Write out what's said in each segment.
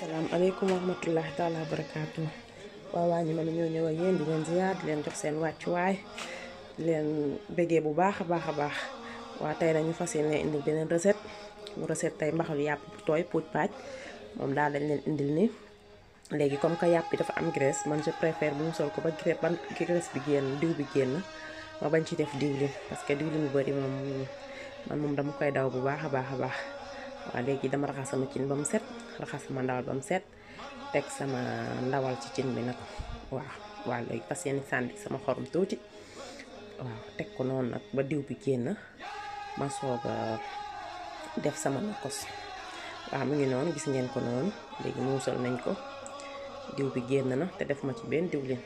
Assalamualaikum warahmatullahi taala wabarakatuh. Waa ñu mëna ñoo ñëw ak yeen di leen ziar di leen jox seen wàccuwaay di leen bëggee bu baax a baax. Waa tey nañu fas yéene indil beneen recette mu recette tey mbaxal yàpp bu tooy puuj paaj moom daal lañ leen indil ni léegi comme que yàpp bi dafa am graisse man je préfère bu mu sol ko ba graisse bi génn diw bi génn ma bañ ci def diwlin parce que diwlin bu bari moom man moom dama koy daw bu baax a baax. Waa léegi dama raxas sama cin ba mu set raxas sama ndawal ba mu set teg sama ndawal ci cin bi nag waa léegi fas yéene sànni sama xorom tuuti waaw teg ko noonu nag ba diw bi génn ma soog a def sama nokkos. Waaw mu ngi noonu gis ngeen ko noonu léegi muusal nañ ko diw bi génn na te def ma ci benn diwlin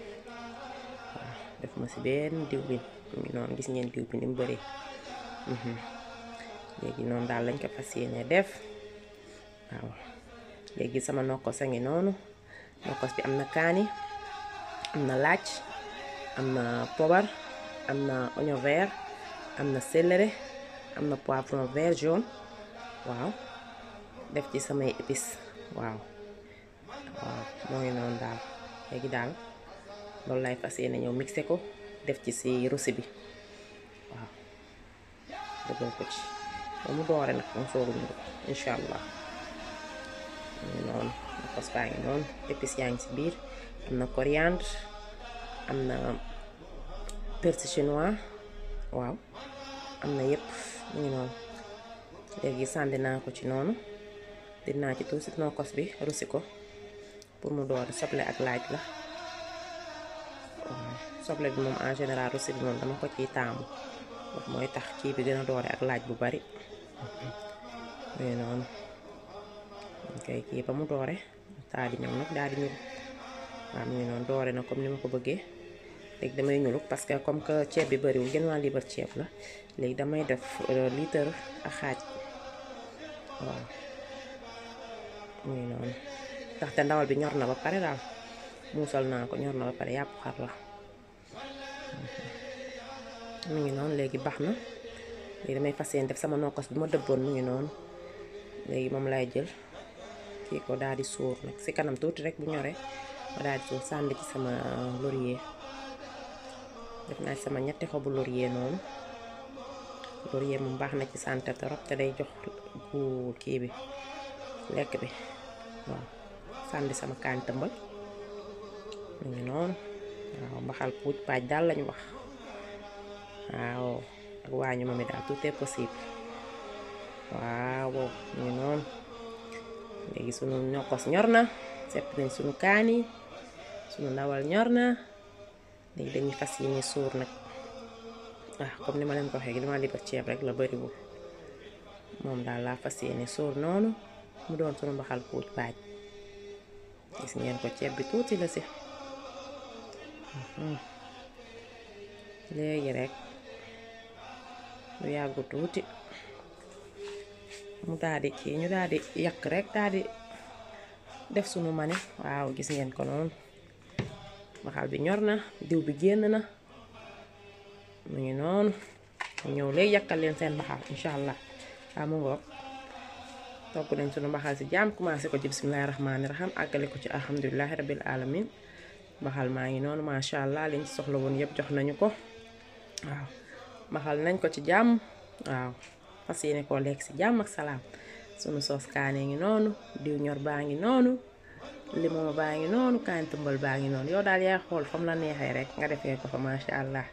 waaw def ma ci benn diwlin mu ngi noonu gis ngeen diw bi ni mu bëree. Léegi noonu daal lañ ko fas yéene def waaw léegi sama nokkos a ngi noonu nokkos bi am na kaani am na laaj am na pobar am na oignon vert am na céleri am na poivron vert jaune waaw def ci samay épices waaw moo ngi noonu daal léegi daal loolu lay fas yéene ñëw mixé ko def ci si rosi bi waaw dëggal ko ci ba mu doore nag moom soogu ñu incha allah noonu nokkos baa ngi noonu épices yaa ngi si biir am na coriandre am na persil chinois waaw am na yëpp mu ngi noonu léegi sànni naa ko ci noonu dinaa ci tuuti nokkos bi rosi ko pour mu doore soble ak laaj la waaw soble bi moom en général rosi bi moom dama ko ciy taamu ndax mooy tax kii bi gën a doore ak laaj bu bari mais noonu kay kii ba mu doore daal di ñëw nag daal di ñëw waaw mu ngi noonu doore na comme ni ma ko bëggee léegi damay ñuluk parce que comme que ceeb bi bariwul gën waa liibar ceeb la léegi damay def litre ak xaaj waaw mu ngi noonu ndaxte ndawal bi ñor na ba pare daal muusal naa ko ñor na ba pare yàpp xar la mu ngi noonu léegi baax na léegi damay fas yéene def sama nokkos bi ma dëbboon mu ngi noonu léegi moom lay jël kii ko daal di suur nag si kanam tuuti rek bu ñoree ma daal di suur sànni ci sama laurier def naa ci sama ñetti xobu laurier noonu laurier moom baax na ci santé trop te day jox gu kii bi lekk bi waaw sànni sama kaan tëmbal mu ngi noonu waaw mbaxal puuj paaj daal lañu wax waaw ak waañu mami daal tout est possible waaw mu ngi noonu léegi sunu nokkos ñor na sepp nañ sunu kaani sunu ndawal ñor na léegi dañuy fas yéene suur nag waaw comme ni ma leen ko waxee dama liibar ceeb rek la bariwul moom daal laa fas yéene suur noonu mu doon sunu mbaxal puuj paaj gis ngeen ko ceeb bi tuuti la si léegi rek lu yàggu tuuti mu daldi kii ñu daldi yàq rek daldi def sunu mane waaw gis ngeen ko noonu mbaxal bi ñor na diw bi génn na mu ngi noonu mu ñëw léegi yàqal leen seen mbaxal incha allah waaw mu ngoog togg nañ sunu mbaxal si jàmm commencé ko ci bismillahi rahmaani rahim àggale ko ci alhamdulilahi rabbil alamin mbaxal maa ngi noonu macha allah liñ ci soxla woon yëpp jox nañu ko waaw mbaxal nañ ko ci jàmm waaw fas yéene koo lekk si jàmm ak salaam sunu soos kaane ngi noonu diw ñor baa ngi noonu limon baa ngi noonu kaani tëmbal baa ngi noonu yow daal yaay xool fam la neexee rek nga defee ko fa macha allah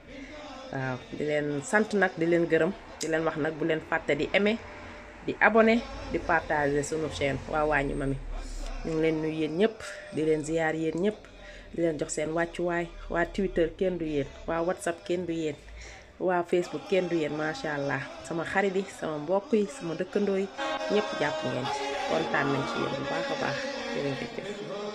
waaw di leen sant nag di leen gërëm di leen wax nag bu leen fàtte di aimer di abonné di partager sunu chaîne waa Waañu Mami ñu ngi leen nuyu yéen ñëpp di leen ziyaar yéen ñëpp di leen jox seen wàccuwaay waa Twitter kenn du yéen waa WhatsApp kenn du yéen waa Facebook kenn du yéen macha allah sama xarit yi sama mbokk yi sama dëkkandoo yi ñëpp jàpp ngeen ci kontaan nañ ci yéen bu baax a baax jërëjëf.